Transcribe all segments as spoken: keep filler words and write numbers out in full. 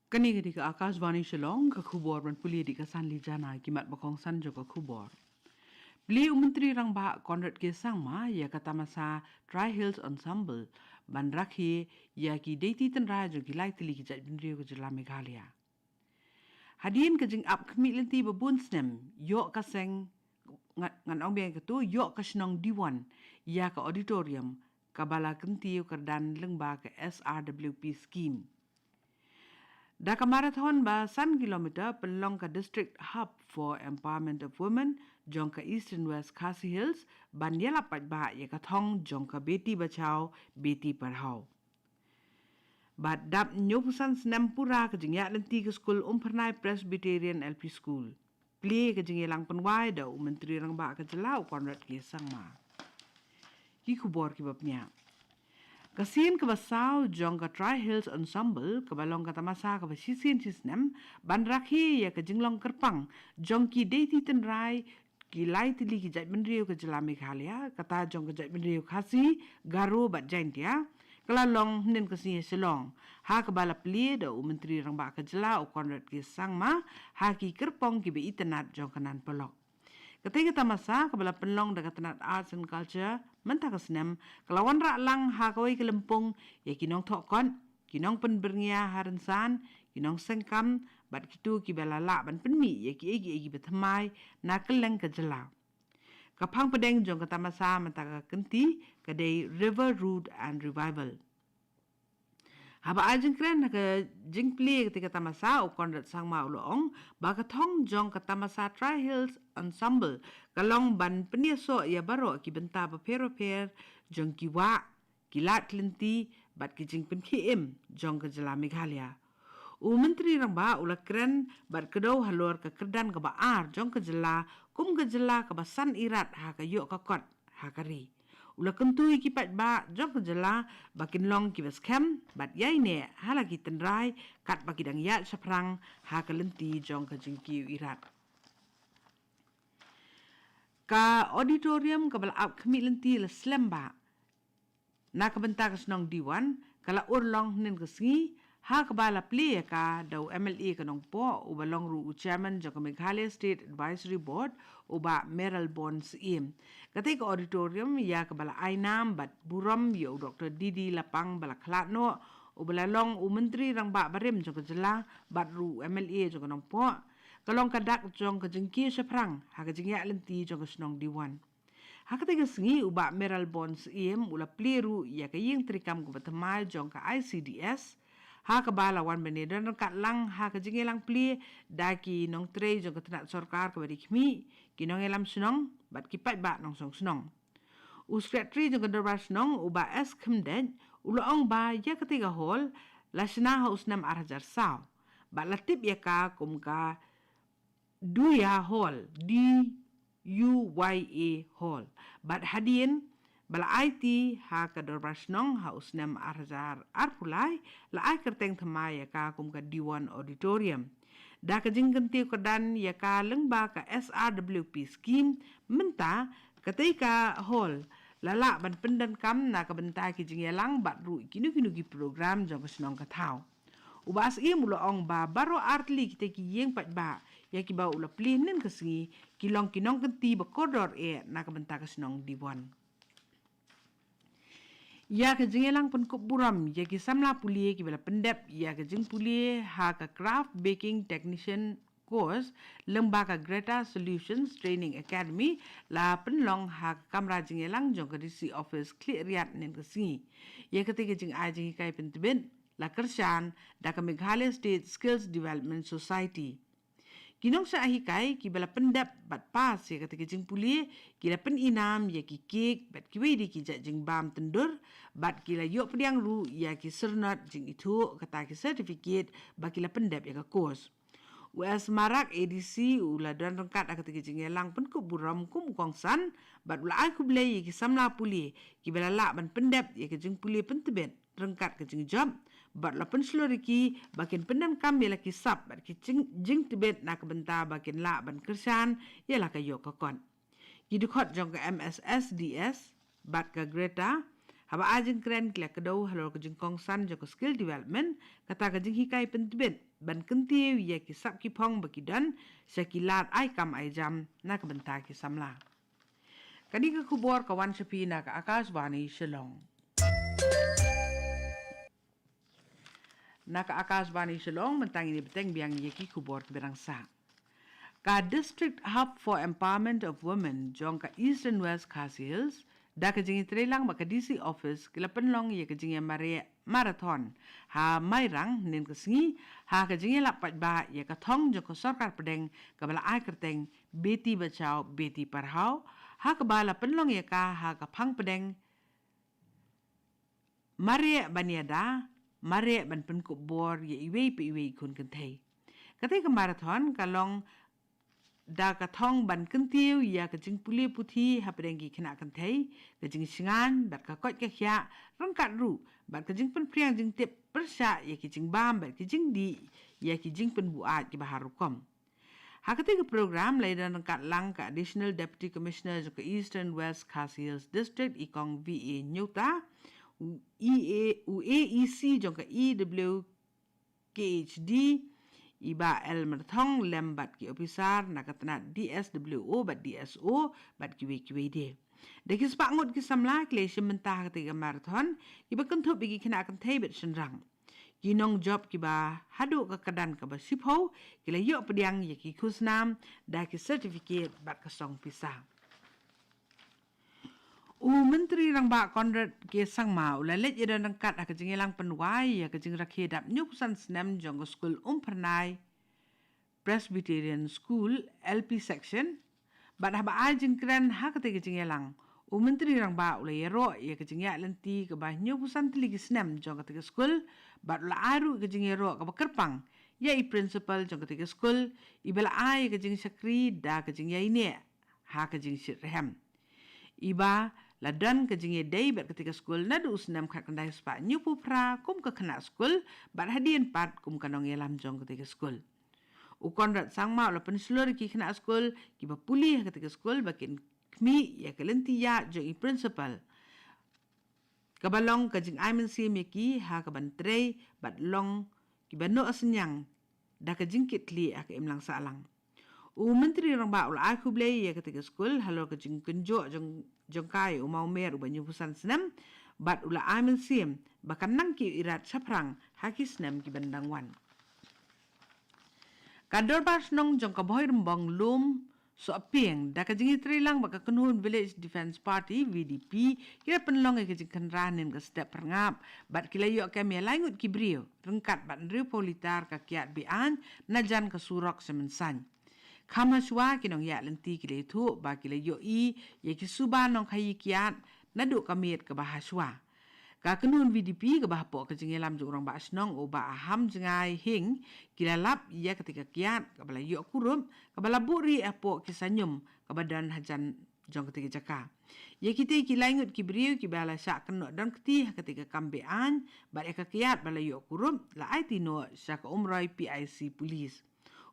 Kane ka dei ka Akashvani Shillong, ka khubor ban pule da ka Sanli Jana. Ki mat ba kongsan jong ka khubor. Plie u Myntri Rangbah Conrad K Sangma ïa ka tamasa Tri Hills Ensemble ban rakhe ïa ki deiti tynrai jong ki lai tylli ki jaitbynriew ka jylla Meghalaya. Hadien ka jingap khmih lynti ba bun snem, ïoh ka seng, nga-, ngan ong biang katto, ïoh ka shnong Diwon ïa ka auditorium kaba la kyntiew kyrdan lyngba ka S R W P scheme. Da ka marathon ba san kilometer, pynlong ka District Hub for Empowerment of Women jong ka Eastern West Khasi Hills ban ïalap paidbah ïa ka thong jong ka Beti Bachao, Beti Padhao. Bad dap hynñiewphew san snem pura ka jingïaid lynti ka skul Umphyrnai Presbyterian L P School. Plie ka jingïalang pynwai da u Myntri Rangbah ka jylla u Conrad K Sangma. Ki khubor kiba pynïaid. Ka sien kaba saw jong ka Tri Hills Ensemble kaba long ka tamasa kaba shisien shisnem ban rakhe ïa ka jinglong kyrpang jong ki deiti tynrai ki lai tylli ki jaitbynriew ka jylla Meghalaya, kata jong ka jaitbynriew Khasi, Garo bad Jaintia, ka la long hynnin ka sngi ha Shillong, ha kaba la plie da u Myntri Rangbah ka jylla u Conrad K Sangma, ha ki kyrpong kiba itynnad jong ka Nan Polok. Katei ka tamasa kaba la pynlong da ka tnat Arts and Culture mynta ka snem, ka la wanrah lang ha kawei ka lympung ïa ki nongthoh kot, ki nongpynbyrngia ha rynsan, ki nongsengkam, bad kito kiba la lah ban pynmih ïa kiei kiei kiba thymmai na kylleng ka jylla. Ka phang pdeng jong ka tamasa mynta ka kynti ka dei River Root and Revival. Haba ai jingkren ha ka jingplie katei ka tamasa, u Conrad Sangma u la ong ba ka thong jong ka tamasa Tri Hills Ensemble ka long ban pynïasoh ïa baroh ki bynta bapher bapher jong ki wah, ki lad lynti bad ki jingpynkhie im jong ka jylla Meghalaya. U Myntri Rangbah u la kren bad kdew halor ka kyrdan kaba ar jong ka jylla kum ka jylla kaba san irat ha ka ïoh ka kot ha ka ri. U la kyntu ïa ki paidbah jong ka jylla ba kin long kiba skhem bad ïaineh ha la ki tynrai katba ki dang ïaid shaphrang ha ka lynti jong ka jingkiew irat. Ka auditorium kaba la ap khmih lynti la slem bha na ka bynta ka shnong Diwon, ka la urlong hynnin ka sngi, ha kaba la plie ïa ka da u M L A ka Nongpoh, uba long ruh u chairman jong ka Meghalaya State Advisory Board, u Bah Mayralborn Syiem. Katei ka auditorium ïa kaba la ai nam bad burom ïa u Doktor D D Lapang ba la khlad noh, uba la long u Myntri Rangbah barim jong ka jylla bad ruh u M L A jong ka Nongpoh, ka long ka dak jong ka jingkiew shaphrang ha ka jingïaid lynti jong ka shnong Diwon. Ha katei ka sngi, u Bah Mayralborn Syiem u la plie ruh ïa ka ïing treikam kaba thymmai jong ka I C D S, ha kaba la wan ban ïadon ryngkat lang ha ka jingïalang plie da ki nongtrei jong ka tnat sorkar kaba ri khmih, ki nongïalam shnong bad ki paidbah nongsong shnong. U Sekretari jong ka Dorbar Shnong, u Bah S Khymdeit, u la ong ba ïa katei ka hall la shna ha u snem ar hajar saw bad la tip ïa ka kum ka Duyha Hall, D U Y A Hall. Bad hadien ba la aiti ha ka Dorbar Shnong ha u snem ar hajar arphew lai, la ai kyrteng thymmai ïa ka kum ka Diwon Auditorium. Da ka jingkyntiew kyrdan ïa ka lyngba ka S R W P scheme, mynta katei ka hall la lah ban pyndonkam na ka bynta ki jingïalang bad ruh kino kino ki program jong ka shnong ka thaw. U Bah Syiem u la ong ba baroh artylli kitei ki ïing paidbah ïa kiba u la plie hynnin ka sngi ki long ki nongkynti ba kordor eh na ka bynta ka shnong Diwon. Ïa ka jingïalang pynkup burom ïa ki samla pule kiba la pyndep ïa ka jingpule ha ka Craft Baking Technician Course lyngba ka Greta Solutions Training Academy la pynlong ha ka kamra jingïalang jong ka D C office Khliehriat hynnin ka sngi. Ïa katei ka jingai jinghikai pyntbit la kyrshan da ka Meghalaya State Skills Development Society. Ki nongshah hikai kiba la pyndep bad pass ïa katei ka jingpule ki la pynïnam ïa ki cake bad kiwei de ki jait jingbam tyndur bad ki la ïoh pdiang ruh ïa ki syrnod jingithuh, kata ki certificate ba ki la pyndep ïa ka course. U S Marak, A D C, u la don ryngkat ha katei ka jingïalang pynkup burom kum u kongsan bad u la ai khublei ïa ki samla pule kiba la lah ban pyndep ïa ka jingpule pyntbit ryngkat ka jingjop bad la pynshlur ïa ki ba kin pyndonkam ïa la ki sap bad ki jing, jingtbit na ka bynta ba kin lah ban kyrshan ïa la ka ïoh ka kot. Ki dkhot jong ka M S S D S bad ka Greta, haba ai jingkren ki la kdew halor ka jingkongsan jong ka skill development, kata ka jinghikai pyntbit ban kyntiew ïa ki sap ki phong ba ki don sha ki lad ai kam ai jam na ka bynta ki samla. Kane ka khubor ka wan sha phi na ka Akashvani Shillong. Na ka Akashvani Shillong, mynta ngin ïa bteng biang ïa ki khubor kiba dang sah. Ka District Hub for Empowerment of Women jong ka Eastern West Khasi Hills, da ka jingïatreilang bad ka D C Office, ki la pynlong ïa ka jingïamareh marathon ha Mairang hynnin ka sngi, ha ka jingïalap paidbah ïa ka thong jong ka sorkar pdeng kaba la ai kyrteng Beti Bachao Beti Padhao, ha kaba la pynlong ïa ka ha ka phang pdeng Mareh ban ïada, mareh ban pynkup bor ïa iwei pa iwei i khun kynthei. Katei ka marathon ka long da ka thong ban kyntiew ïa ka jingpule puthi hapdeng ki khynnah kynthei, ka jingshngaiñ bad ka koit ka khiah, ryngkat ruh bad ka jingpynphriang jingtip pyrshah ïa ki jingbam bad ki jingdih ïa ki jingpynbuaid kiba har rukom. Ha katei ka program la ïadon ryngkat lang ka Additional Deputy Commissioner jong ka Eastern West Khasi Hills District, i Kong V A Nyuta, u E A, u A E C jong ka E W K H D, i Bah L Myrthong, lem bad ki ophisar na ka tnat D S W O bad D S O bad kiwei kiwei de. Da ki spah ngut ki samla ki la ïashim bynta ha katei ka marathon, kiba kynthup ïa ki khynnah kynthei bad shynrang. Ki nongjop kiba haduh ka kyrdan kaba shiphew ki la ïoh pdiang ïa ki khusnam da ki certificate bad ka song pisa. U Myntri Rangbah Conrad K Sangma u la leit ïadon ryngkat ha ka jingïalang pynwai ïa ka jingrakhe dap hynñiewphew san snem jong ka skul Umphyrnai Presbyterian School L P Section. Bad haba ai jingkren ha katei ka jingïalang, u Myntri Rangbah u la ïaroh ïa ka jingïaid lynti kaba hynñiewphew san tylli ki snem jong katei ka skul, bad u la ai ruh ka jingïaroh kaba kyrpang ïa i principal jong katei ka skul, iba la ai ïa ka jingshakri da ka jingïaineh ha ka jingshitrhem. Iba la don ka jingïadei bad katei ka skul naduh u snem khatkhyndai spah hynñiewphew phra kum ka khynnah skul, bad hadien pat kum ka nongïalam jong katei ka skul. U Conrad Sangma u la pynshlur ïa ki khynnah skul kiba pule ha katei ka skul ba kin khmih ïa ka lynti ïaid jong i principal, kaba long ka jingai mynsiem ïa ki ha kaban trei bad long kiba noh synñiang da ka jingkitkhlieh ha ka imlang sahlang. U Myntri Rangbah u la ai khublei ïa katei ka skul halor ka jingkynjoh jong, jong ka ïa u mawmer uba hynñiewphew san snem, bad u la ai mynsiem ba kan nang kiew irat shaphrang ha ki snem kiban dang wan. Ka Dorbar Shnong jong ka Bhoirymbong Lum Sohpieng, da ka jingïatreilang bad ka kynhun Village Defence Party, V D P, ki la pynlong ïa ka jingkhynra hynnin ka step phyrngap, bad ki la ïoh kem ïa lai ngut ki briew, ryngkat bad hynriewphew litar ka kiad be-aiñ na jan ka surok sha Mynsain. Kham hashwa ki nongïaid lynti ki la ïathuh ba ki la ïohi ïa ki suba nongkhaïi kiad naduh ka miet kaba hashwa. Ka kynhun V D P kaba hapoh ka jingïalam jong u Rangbah Shnong u Bah Aham Jngai Hing, ki la lap ïa katei ka kiad kaba la ïoh kurup, kaba la buhrieh hapoh ki saiñum kaba don hajan jong katei ka jaka. Ïa kitei ki lai ngut ki briew kiba la shah kynnoh don kti ha katei ka kam be-aiñ, bad ïa ka kiad ba la ïoh kurup la aiti noh sha ka Umroi P I C Police.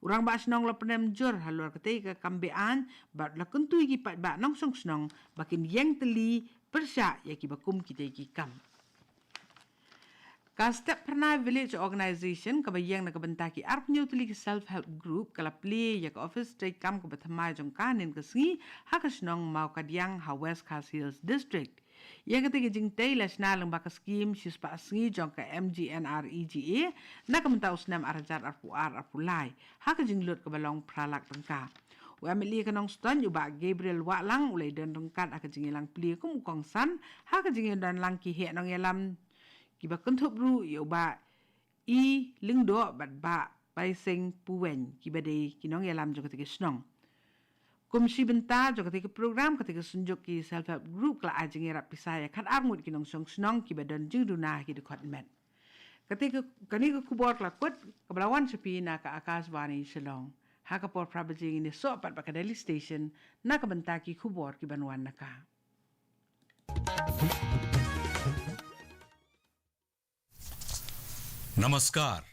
U Rangbah Shnong u la pynemjur halor katei ka kam be-aiñ, bad u la kyntu ïa ki paidbah nongshong shnong ba kin ïeng tylli pyrshah ïa kiba kum kitei ki kam. Ka Step Phyrnai Village Organization kaba ïeng na ka bynta ki arphew hynñiew tylli ki self help group ka la plie ïa ka office treikam kaba thymmai jong ka hynnin ka sngi ha ka shnong Mawkadiang ha West Khasi Hills District. Ïa katei ka jingtei la shna lyngba ka skhim shispah sngi jong ka M G N R E G A na ka bynta u snem ar hajar arphew ar arphew lai ha ka jinglut kaba long phra lak tyngka. U M L A ka Nongstoiñ u Bah Gabriel Wahlang u la ïadon ryngkat ha ka jingïalang plie kum u kongsan ha ka jingïadon lang ki heh nongïalam kiba kynthup ruh ïa u Bah I Lyngdoh bad Bah Paiseng Puweng kiba dei ki nongïalam jong katei ka shnong. Kum shi bynta jong katei ka program, katei ka synjuk ki self help group ka la ai jingïarap pisa ïa khatar ngut ki nongshong shnong kiba don jingduna ha ki dkhot met. Katei ka, kane ka khubor ka la kut kaba la wan sha phi na ka Akashvani Shillong. Ha ka por phra baje ngin ïasoh pat bad ka Delhi Station na ka bynta ki khubor kiban wan na ka. Namaskar.